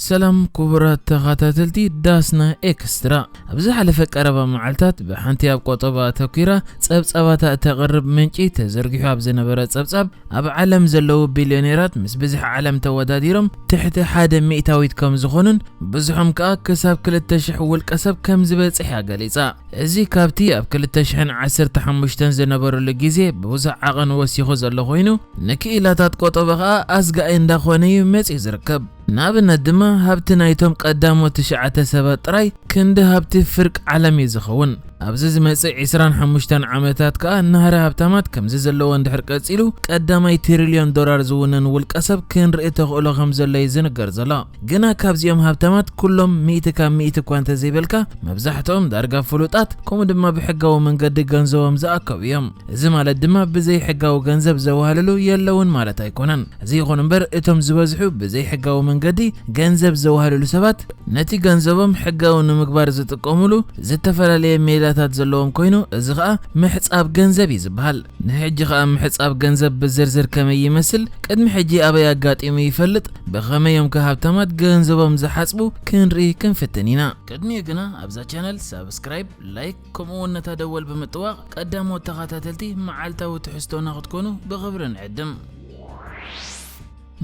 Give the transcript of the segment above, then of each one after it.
ሰላም ክቡራት ተኸታተልቲ ዳስና ኤክስትራ። ኣብ ዝሓለፈ ቀረባ መዓልታት ብሓንቲ ኣብ ቆጠባ ኣተኲራ ጸብጻባታ እተቕርብ ምንጪ ተዘርጊሑ ኣብ ዝነበረ ጸብጻብ፣ ኣብ ዓለም ዘለዉ ቢልዮኔራት ምስ ብዝሒ ዓለም ተወዳዲሮም ትሕቲ ሓደ ሚእታዊት ከም ዝኾኑን ብዙሖም ከኣ ክሳብ ክልተ ሽሕ ውልቀ ሰብ ከም ዝበጽሕ እያ ገሊጻ። እዚ ካብቲ ኣብ ክልተ ሽሕን ዓሰርተ ሓሙሽተን ዝነበረሉ ግዜ ብብዙሕ ዓቐን ወሲኹ ዘሎ ኮይኑ፣ ንክኢላታት ቆጠባ ከኣ ኣስጋኢ እንዳኾነ እዩ መጺኡ ዝርከብ። ንኣብነት ድማ፣ ሃብቲ ናይቶም ቀዳሞት ትሽዓተ ሰባት ጥራይ ክንዲ ሃብቲ ፍርቂ ዓለም እዩ ዝኸውን። ኣብዚ ዝመጽእ ዕስራን ሓሙሽተን ዓመታት ከኣ ናህሪ ሃብታማት ከምዚ ዘለዎ እንድሕር ቀጺሉ፣ ቀዳማይ ትሪልዮን ዶላር ዝውንን ውልቀ ሰብ ክንርኢ ተኽእሎ ከም ዘሎ እዩ ዝንገር ዘሎ። ግና ካብዚኦም ሃብታማት ኩሎም ሚእቲ ካብ ሚእቲ እኳ እንተዘይበልካ፣ መብዛሕትኦም ዳርጋ ፍሉጣት፣ ከምኡ ድማ ብሕጋዊ መንገዲ ገንዘቦም ዝኣከቡ እዮም። እዚ ማለት ድማ ብዘይ ሕጋዊ ገንዘብ ዘዋህልሉ የለውን ማለት ኣይኮነን። እዚ ይኹን እምበር፣ እቶም ዝበዝሑ ብዘይ ሕጋዊ መንገዲ ገንዘብ ዘዋህልሉ ሰባት፣ ነቲ ገንዘቦም ሕጋዊ ንምግባር ዝጥቀሙሉ ዝተፈላለየ ሜላታት ዘለዎም ኮይኑ፣ እዚ ኸኣ ምሕጻብ ገንዘብ እዩ ዝበሃል። ንሕጂ ኸኣ ምሕጻብ ገንዘብ ብዝርዝር ከመይ ይመስል፣ ቅድሚ ሕጂ ኣበይ ኣጋጢሙ ይፈልጥ፣ ብኸመይ እዮም ከ ሃብታማት ገንዘቦም ዝሓጽቡ ክንርኢ ክንፍትን ኢና። ቅድሚኡ ግና ኣብዛ ቻነል ሳብስክራይብ፣ ላይክ፣ ከምኡ እውን ነታ ደወል ብምጥዋቕ ቀዳሞት ተኸታተልቲ መዓልታዊ ትሕዝቶና ክትኮኑ ብኽብሪ ንዕድም።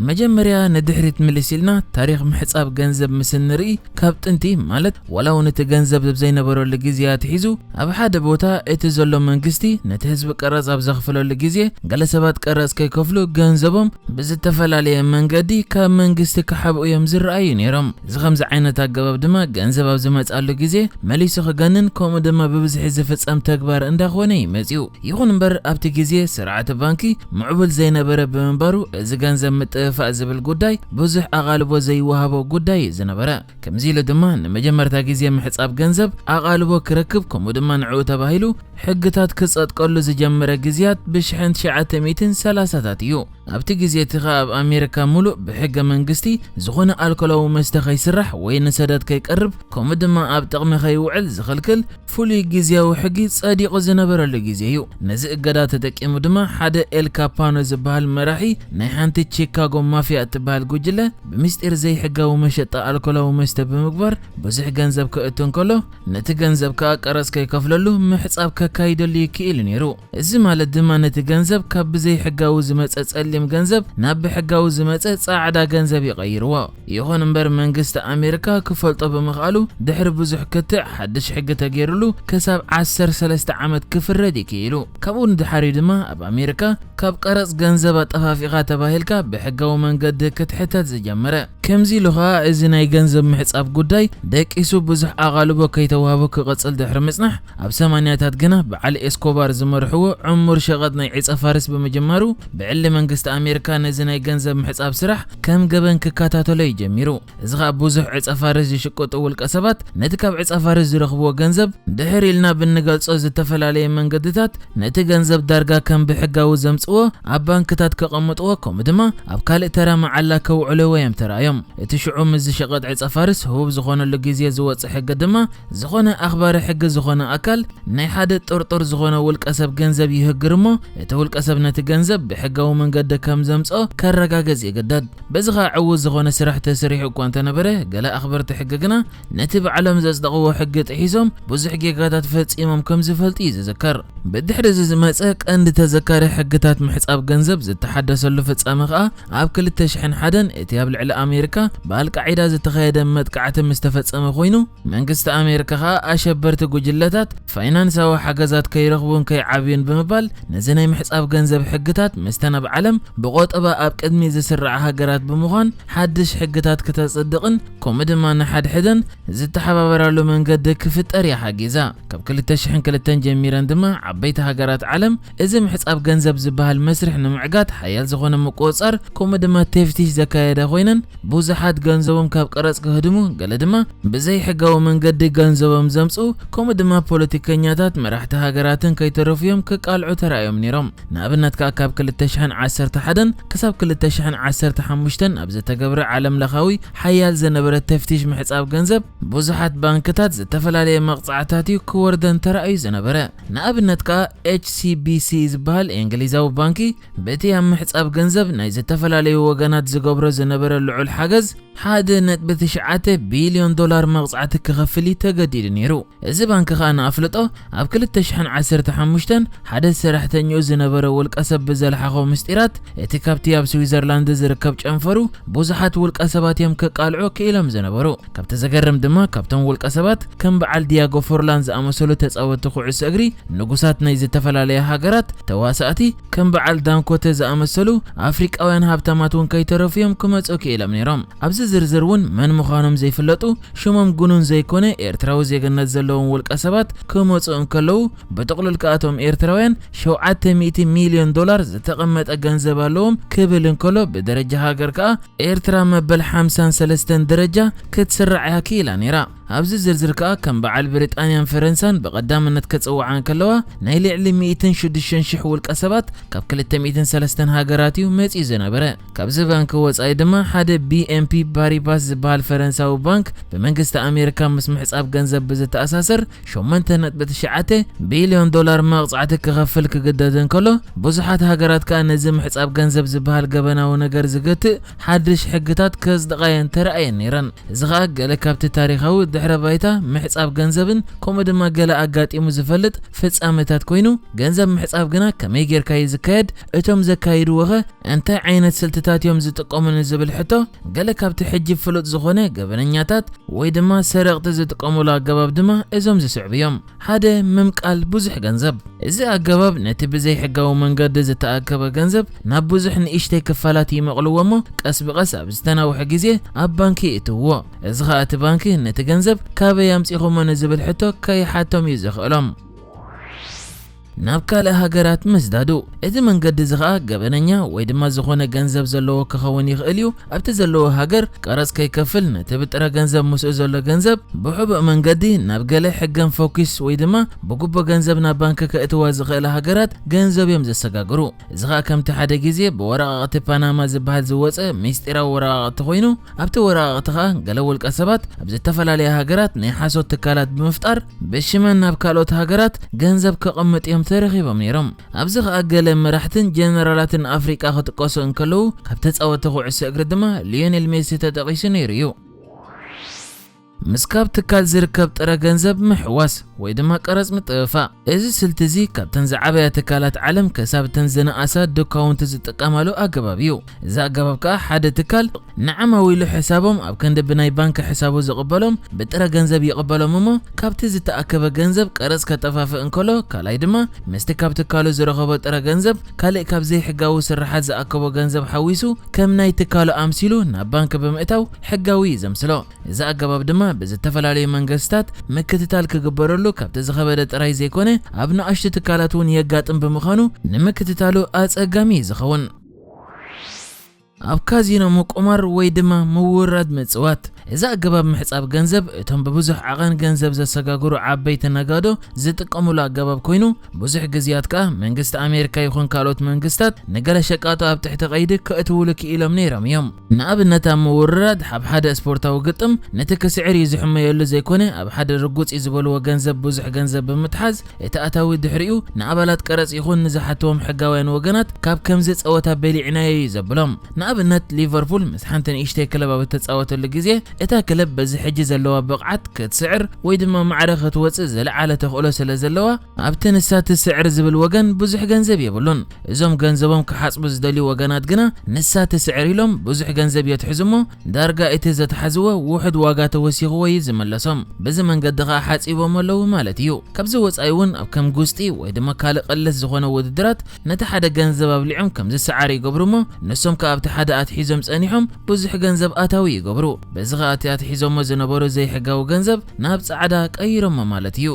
መጀመርያ ንድሕሪት ምልስ ኢልና ታሪኽ ምሕጻብ ገንዘብ ምስ እንርኢ፣ ካብ ጥንቲ ማለት ዋላ እውን እቲ ገንዘብ ኣብ ዘይነበረሉ ግዜ ኣትሒዙ ኣብ ሓደ ቦታ እቲ ዘሎ መንግስቲ ነቲ ህዝቢ ቀረጽ ኣብ ዘኽፍለሉ ግዜ፣ ገለ ሰባት ቀረጽ ከይከፍሉ ገንዘቦም ብዝተፈላለየ መንገዲ ካብ መንግስቲ ክሓብኡ እዮም ዝረኣዩ ነይሮም። እዚ ከምዚ ዓይነት ኣገባብ ድማ ገንዘብ ኣብ ዝመጽኣሉ ግዜ መሊሱ ክገንን ከምኡ ድማ ብብዝሒ ዝፍጸም ተግባር እንዳኾነ እዩ መጺኡ። ይኹን እምበር ኣብቲ ግዜ ስርዓተ ባንኪ ምዕቡል ዘይነበረ ብምንባሩ፣ እዚ ገንዘብ ምጥፍፋእ ዝብል ጉዳይ ብዙሕ ኣቓልቦ ዘይወሃቦ ጉዳይ እዩ ዝነበረ። ከምዚ ኢሉ ድማ ንመጀመርታ ግዜ ምሕጻብ ገንዘብ ኣቓልቦ ክረክብ ከምኡ ድማ ንዕኡ ተባሂሉ ሕግታት ክጸድቀሉ ዝጀመረ ግዜያት ብሽሕን ትሽዓተ ሚእትን ሰላሳታት እዩ። ኣብቲ ግዜ እቲ ኸኣ ኣብ ኣሜሪካ ሙሉእ ብሕገ መንግስቲ ዝኾነ ኣልኮላዊ መስተ ከይስራሕ ወይ ንሰደድ ከይቀርብ ከምኡ ድማ ኣብ ጥቕሚ ከይውዕል ዝኽልክል ፍሉይ ግዝያዊ ሕጊ ጸዲቑ ዝነበረሉ ግዜ እዩ። ነዚ እገዳ ተጠቂሙ ድማ ሓደ ኤል ካፓኖ ዝበሃል መራሒ ናይ ሓንቲ ቺካጎ ማፍያ እትበሃል ጉጅለ ብምስጢር ዘይሕጋዊ መሸጣ ኣልኮላዊ መስተ ብምግባር ብዙሕ ገንዘብ ከእቱ እንከሎ፣ ነቲ ገንዘብ ከኣ ቀረጽ ከይከፍለሉ ምሕጻብ ከካይደሉ ይክኢሉ ነይሩ። እዚ ማለት ድማ ነቲ ገንዘብ ካብ ብዘይሕጋዊ ዝመጸ ጸሊም ገንዘብ ናብ ብሕጋዊ ዝመጸ ጻዕዳ ገንዘብ ይቐይርዎ። ይኹን እምበር መንግስቲ ኣሜሪካ ክፈልጦ ብምኽኣሉ ድሕሪ ብዙሕ ክትዕ ሓድሽ ሕጊ ተገይሩሉ ክሳብ ዓሰርተ ሰለስተ ዓመት ክፍረድ ይክኢሉ። ካብኡ ንድሓር እዩ ድማ ኣብ ኣሜሪካ ካብ ቀረጽ ገንዘብ ኣጠፋፊኻ ተባሂልካ ብሕጋዊ መንገዲ ክትሕተት ዝጀመረ። ከምዚ ኢሉ ኸኣ እዚ ናይ ገንዘብ ምሕጻብ ጉዳይ ደቂሱ ብዙሕ ኣቓልቦ ከይተዋህቦ ክቕጽል ድሕሪ ምጽናሕ፣ ኣብ ሰማንያታት ግና በዓል ኤስኮባር ዝመርሕዎ ዕሙር ሸቐጥ ናይ ዕጸ ፋርስ ብምጅማሩ፣ ብዕሊ መንግስቲ ኣሜሪካ ነዚ ናይ ገንዘብ ምሕጻብ ስራሕ ከም ገበን ክከታተሎ እዩ ጀሚሩ። እዚ ኸኣ ብዙሕ ዕጸ ፋርስ ዝሽቅጡ ውልቀ ሰባት ነቲ ካብ ዕጸ ፋርስ ዝረኽብዎ ገንዘብ ድሕር ኢልና ብንገልጾ ዝተፈላለየ መንገድታት ነቲ ገንዘብ ዳርጋ ከም ብሕጋዊ ዘምጽዎ ኣብ ባንክታት ከቐምጥዎ ከምኡ ድማ ኣብ ካልእ ተራ መዓላ ከውዕልዎ እዮም ተራእዮም። እቲ ሽዑ ምስ ዝሸቐጥ ዕጸ ፋርስ ህቡብ ዝኾነሉ ግዜ ዝወጽእ ሕጊ ድማ ዝኾነ ኣኽባሪ ሕጊ ዝኾነ ኣካል ናይ ሓደ ጥርጡር ዝኾነ ውልቀ ሰብ ገንዘብ ይህግር እሞ እቲ ውልቀ ሰብ ነቲ ገንዘብ ብሕጋዊ መንገዲ ከም ዘምጽኦ ከረጋግጽ ይግደድ። በዚ ኸኣ ዕዉት ዝኾነ ስራሕ ተሰሪሑ እኳ እንተነበረ፣ ገለ ኣኽበርቲ ሕጊ ግና ነቲ ባዕሎም ዘጽደቕዎ ሕጊ ጥሒሶም ብዙሕ ጌጋታት ፈጺሞም ከም ዝፈልጡ እዩ ዝዝከር። ብድሕሪ እዚ ዝመጸ ቀንዲ ተዘካሪ ሕግታት ምሕጻብ ገንዘብ ዝተሓደሰሉ ፍጻመ ኸኣ ኣብ ክልተ ሽሕን ሓደን እቲ ኣብ ልዕሊ ኣሜሪካ ብኣልቃዒዳ ዝተኻየደ መጥቃዕቲ ምስ ተፈጸመ ኮይኑ፣ መንግስቲ ኣሜሪካ ኸኣ ኣሸበርቲ ጉጅለታት ፋይናንሳዊ ሓገዛት ከይረኽቡን ከይዓብዩን ብምባል ነዚ ናይ ምሕጻብ ገንዘብ ሕግታት ምስተን ኣብ ዓለም ብቆጠባ ኣብ ቅድሚ ዝስርዓ ሃገራት ብምዃን ሓድሽ ሕግታት ክተጽድቕን ከምኡ ድማ ንሓድሕደን ዝተሓባበራሉ መንገዲ ክፍጠር እያ ሓጊዛ። ካብ ክልተ ሽሕን ክልተን ጀሚረን ድማ ዓበይቲ ሃገራት ዓለም እዚ ምሕጻብ ገንዘብ ዝበሃል መስርሕ ንምዕጋት ሓያል ዝኾነ ምቁጽጻር ከምኡ ድማ ተፍቲሽ ዘካየዳ ኮይነን ብዙሓት ገንዘቦም ካብ ቀረጽ ክህድሙ፣ ገለ ድማ ብዘይ ሕጋዊ መንገዲ ገንዘቦም ዘምጽኡ፣ ከምኡ ድማ ፖለቲከኛታት መራሕቲ ሃገራትን ከይተረፉ እዮም ክቃልዑ ተራእዮም ነይሮም። ንኣብነት ከኣ ካብ ክልተ ሽሕን ዓሰርተ ሓደን ክሳብ ክልተ ሽሕን ዓሰርተ ሓሙሽተን ኣብ ዝተገብረ ዓለም ለኻዊ ሓያል ዝነበረ ተፍቲሽ ምሕጻብ ገንዘብ ብዙሓት ባንክታት ዝተፈላለየ መቕጻዕታት እዩ ክወርደን ተራእዩ ዝነበረ። ንኣብነት ከኣ ኤች ሲ ቢ ሲ ዝበሃል እንግሊዛዊ ባንኪ በቲ ኣብ ምሕጻብ ገንዘብ ናይ ዝተፈላለዩ ወገናት ዝገብሮ ዝነበረ ልዑል ገዝ ሓደ ነጥቢ ትሽዓተ ቢልዮን ዶላር መቕጻዕቲ ክኸፍል እዩ ተገዲዱ ነይሩ። እዚ ባንክ ከኣ ንኣፍልጦ ኣብ ክልተ ሽሕን ዓሰርተ ሓሙሽተን ሓደ ሰራሕተኛኡ ዝነበረ ውልቀ ሰብ ብዘልሓኾ ምስጢራት እቲ ካብቲ ኣብ ስዊዘርላንድ ዝርከብ ጨንፈሩ ብዙሓት ውልቀ ሰባት እዮም ከቃልዑ ክኢሎም ዝነበሩ። ካብቲ ዘገርም ድማ ካብቶም ውልቀ ሰባት ከም በዓል ዲያጎ ፎርላን ዝኣመሰሉ ተጻወትቲ ኩዕሶ እግሪ ንጉሳት ናይ ዝተፈላለያ ሃገራት ተዋሳእቲ ከም በዓል ዳንኮተ ዝኣመሰሉ ኣፍሪቃውያን ሃብታማት እውን ከይተረፉ እዮም ክመጹ ክኢሎም ነይሮም። ኣብዚ ዝርዝር እውን መን ምዃኖም ዘይፍለጡ ሽሞም ግኑን ዘይኮነ ኤርትራዊ ዜግነት ዘለዎም ውልቀ ሰባት ክመጹ እንከለዉ ብጥቕሉል ከኣቶም ኤርትራውያን ሸውዓተ ሚእቲ ሚልዮን ዶላር ዝተቐመጠ ገንዘብ ኣለዎም ክብል እንከሎ ብደረጃ ሃገር ከኣ ኤርትራ መበል ሓምሳን ሰለስተን ደረጃ ክትስራዕ እያ ክኢላ ነይራ። ኣብዚ ዝርዝር ከኣ ከም በዓል ብሪጣንያን ፈረንሳን ብቐዳምነት ክጽውዓ እንከለዋ ናይ ልዕሊ ሚእትን ሽዱሽተን ሽሕ ውልቀ ሰባት ካብ ክልተ ሚእትን ሰለስተን ሃገራት እዩ መጺኡ ዝነበረ። ካብዚ ባንክ ወጻኢ ድማ ሓደ ቢ ኤን ቢ ፓሪባስ ዝበሃል ፈረንሳዊ ባንክ ብመንግስቲ ኣሜሪካ ምስ ምሕጻብ ገንዘብ ብዝተኣሳሰር ሸሞንተ ነጥቢ ትሽዓተ ቢልዮን ዶላር መቕጻዕቲ ክኸፍል ክግደድ እንከሎ ብዙሓት ሃገራት ከኣ ነዚ ምሕጻብ ገንዘብ ዝበሃል ገበናዊ ነገር ዝገትእ ሓድሽ ሕግታት ከጽድቓ እየን ተራእየን ነይረን። እዚ ኸኣ ገለ ካብቲ ታሪኻዊ ድሕረ ባይታ ምሕጻብ ገንዘብን ከምኡ ድማ ገለ ኣጋጢሙ ዝፈልጥ ፍጻመታት ኮይኑ ገንዘብ ምሕጻብ ግና ከመይ ጌርካ እዩ ዝካየድ? እቶም ዘካይድዎ ኸ እንታይ ዓይነት ስልትታት እዮም ዝጥቀሙ ንዝብል ሕቶ ገለ ካብቲ ሕጂ ፍሉጥ ዝኾነ ገበነኛታት ወይ ድማ ሰረቕቲ ዝጥቀሙሉ ኣገባብ ድማ እዞም ዝስዕቡ እዮም። ሓደ ምምቃል ብዙሕ ገንዘብ። እዚ ኣገባብ ነቲ ብዘይሕጋዊ መንገዲ ዝተኣከበ ገንዘብ ናብ ብዙሕ ንእሽተይ ክፋላት ይመቕልዎ እሞ ቀስ ብቐስ ኣብ ዝተናውሐ ግዜ ኣብ ባንኪ ይእትውዎ። እዚ ኸኣ እቲ ባንኪ ነቲ ገንዘብ ካበይ ኣምጺኹሞ ንዝብል ሕቶ ከይሓቶም እዩ ዘኽእሎም። ናብ ካልእ ሃገራት ምስዳዱ። እዚ መንገዲ እዚ ኸኣ ገበነኛ ወይ ድማ ዝኾነ ገንዘብ ዘለዎ ክኸውን ይኽእል እዩ። ኣብቲ ዘለዎ ሃገር ቀረጽ ከይከፍል ነቲ ብጥረ ገንዘብ ምስኡ ዘሎ ገንዘብ ብሕቡእ መንገዲ ናብ ገለ ሕገን ፈኲስ ወይ ድማ ብጉቦ ገንዘብ ናብ ባንክ ከእትዋ ዝኽእላ ሃገራት ገንዘብ እዮም ዘሰጋግሩ። እዚ ኸኣ ከምቲ ሓደ ግዜ ብወረቓቕቲ ፓናማ ዝበሃል ዝወጸ ምስጢራዊ ወረቓቕቲ ኮይኑ ኣብቲ ወረቓቕቲ ኸኣ ገለ ውልቀ ሰባት ኣብ ዝተፈላለያ ሃገራት ናይ ሓሶት ትካላት ብምፍጣር ብሽመን ናብ ካልኦት ሃገራት ገንዘብ ከቐምጡ እዮም ተረኺቦም ነይሮም። ኣብዚ ኸኣ ገለ መራሕትን ጀነራላትን ኣፍሪቃ ክጥቀሱ እንከለዉ ካብ ተጻወቲ ኩዕሶ እግሪ ድማ ሊዮኔል ሜሲ ተጠቒሱ ነይሩ እዩ። ምስ ካብ ትካል ዝርከብ ጥረ ገንዘብ ምሕዋስ ወይ ድማ ቀረጽ ምጥፍፋእ። እዚ ስልቲ እዚ ካብተን ዝዓበያ ትካላት ዓለም ክሳብ እተን ዝነኣሳ ድኳውንቲ ዝጥቀማሉ ኣገባብ እዩ። እዚ ኣገባብ ከኣ ሓደ ትካል ንዓማዊሉ ሕሳቦም ኣብ ክንዲ ብናይ ባንክ ሕሳቡ ዝቕበሎም ብጥረ ገንዘብ ይቕበሎም እሞ ካብቲ ዝተኣከበ ገንዘብ ቀረጽ ከጠፋፍእ እንከሎ ካልኣይ ድማ ምስቲ ካብ ትካሉ ዝረኸቦ ጥረ ገንዘብ ካልእ ካብ ዘይሕጋዊ ስርሓት ዝኣከቦ ገንዘብ ሓዊሱ ከም ናይ ትካሉ ኣምሲሉ ናብ ባንክ ብምእታው ሕጋዊ እዩ ዘምስሎ። እዚ ኣገባብ ድማ ብዝተፈላለዩ መንግስታት ምክትታል ክግበረሉ ካብቲ ዝኸበደ ጥራይ ዘይኮነ ኣብ ንኣሽቱ ትካላት እውን የጋጥም ብምዃኑ ንምክትታሉ ኣጸጋሚ እዩ ዝኸውን። ኣብ ካዚኖ ምቁማር ወይ ድማ ምውራድ ምጽዋት። እዚ ኣገባብ ምሕጻብ ገንዘብ እቶም ብብዙሕ ዓቐን ገንዘብ ዘሰጋግሩ ዓበይቲ ነጋዶ ዝጥቀሙሉ ኣገባብ ኮይኑ ብዙሕ ግዜያት ከኣ መንግስቲ ኣሜሪካ ይኹን ካልኦት መንግስታት ንገለ ሸቃጦ ኣብ ትሕቲ ቀይዲ ከእትውሉ ክኢሎም ነይሮም እዮም። ንኣብነት ኣብ ምውርራድ ኣብ ሓደ ስፖርታዊ ግጥም ነቲ ክስዕር እዩ ዝሕመየሉ ዘይኮነ ኣብ ሓደ ርጉጽ እዩ ዝበልዎ ገንዘብ ብዙሕ ገንዘብ ብምትሓዝ እቲ ኣታዊ ድሕሪኡ ንኣባላት ቀረጽ ይኹን ንዝሓትዎም ሕጋውያን ወገናት ካብ ከምዚ ጸወታ በሊዕናዮ እዩ ዘብሎም። ንኣብነት ሊቨርፑል ምስ ሓንቲ ንእሽተይ ክለብ ኣብ እተጻወተሉ ግዜ እታ ክለብ በዚ ሕጂ ዘለዋ ብቕዓት ክትስዕር ወይ ድማ ማዕረ ክትወጽእ ዝለዓለ ተኽእሎ ስለ ዘለዋ ኣብቲ ንሳ ትስዕር ዝብል ወገን ብዙሕ ገንዘብ የብሉን። እዞም ገንዘቦም ክሓጽቡ ዝደልዩ ወገናት ግና ንሳ ትስዕር ኢሎም ብዙሕ ገንዘብ የትሕዙ እሞ ዳርጋ እቲ ዘትሓዝዎ ውሑድ ዋጋ ተወሲኽዎ እዩ ዝመለሶም። በዚ መንገዲ ኸኣ ሓጺቦም ኣለዉ ማለት እዩ። ካብዚ ወጻኢ እውን ኣብ ከም ጉስጢ ወይ ድማ ካልእ ቀለስ ዝኾነ ውድድራት ነቲ ሓደ ገንዘብ ኣብሊዖም ከም ዝሰዓር ይገብሩ እሞ ንሶም ከኣ ኣብቲ ሓደ ኣትሒዞም ጸኒሖም ብዙሕ ገንዘብ ኣታዊ ይገብሩ። በዚ ኸኣ እቲ ኣትሒዞሞ ዝነበሩ ዘይሕጋዊ ገንዘብ ናብ ጻዕዳ ቀይሮሞ ማለት እዩ።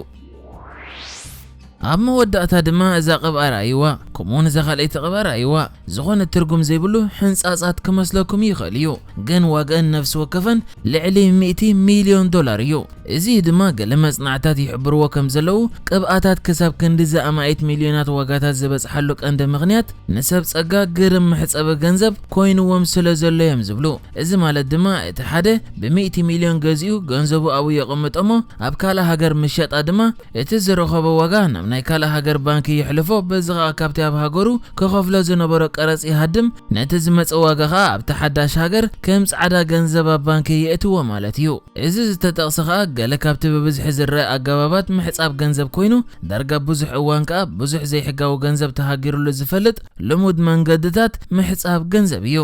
ኣብ መወዳእታ ድማ እዛ ቅብኣ ረኣይዋ፣ ከምኡውን እዛ ካልኣይቲ ቅብኣ ረኣይዋ። ዝኾነ ትርጉም ዘይብሉ ሕንጻጻት ክመስለኩም ይኽእል እዩ፣ ግን ዋጋእን ነፍሲ ወከፈን ልዕሊ ሚእቲ ሚልዮን ዶላር እዩ። እዚ ድማ ገለ መጽናዕታት ይሕብርዎ ከም ዘለዉ ቅብኣታት ክሳብ ክንድዚ ኣማኢት ሚልዮናት ዋጋታት ዝበጽሓሉ ቀንዲ ምኽንያት ንሰብ ጸጋ ግርም መሕጸቢ ገንዘብ ኮይንዎም ስለ ዘሎ እዮም ዝብሉ። እዚ ማለት ድማ እቲ ሓደ ብሚእቲ ሚልዮን ገዚኡ ገንዘቡ ኣብኡ የቐምጦ እሞ ኣብ ካልእ ሃገር ምሸጣ ድማ እቲ ዝረኸቦ ዋጋ ናብ ናይ ካልእ ሃገር ባንኪ የሕልፎ፣ በዚ ኸኣ ካብቲ ኣብ ሃገሩ ክኸፍሎ ዝነበሮ ቀረጽ ይሃድም፣ ነቲ ዝመጽእ ዋጋ ኸኣ ኣብቲ ሓዳሽ ሃገር ከም ጻዕዳ ገንዘብ ኣብ ባንኪ የእትዎ ማለት እዩ። እዚ ዝተጠቕሰ ኸኣ ገለ ካብቲ ብብዝሒ ዝረአ ኣገባባት ምሕጻብ ገንዘብ ኮይኑ፣ ዳርጋ ብዙሕ እዋን ከኣ ብዙሕ ዘይሕጋዊ ገንዘብ ተሃጊሩሉ ዝፈልጥ ልሙድ መንገድታት ምሕጻብ ገንዘብ እዩ።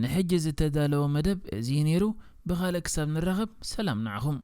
ንሕጂ ዝተዳለወ መደብ እዚ እዩ ነይሩ። ብኻልእ ክሳብ ንራኸብ ሰላም ንዓኹም።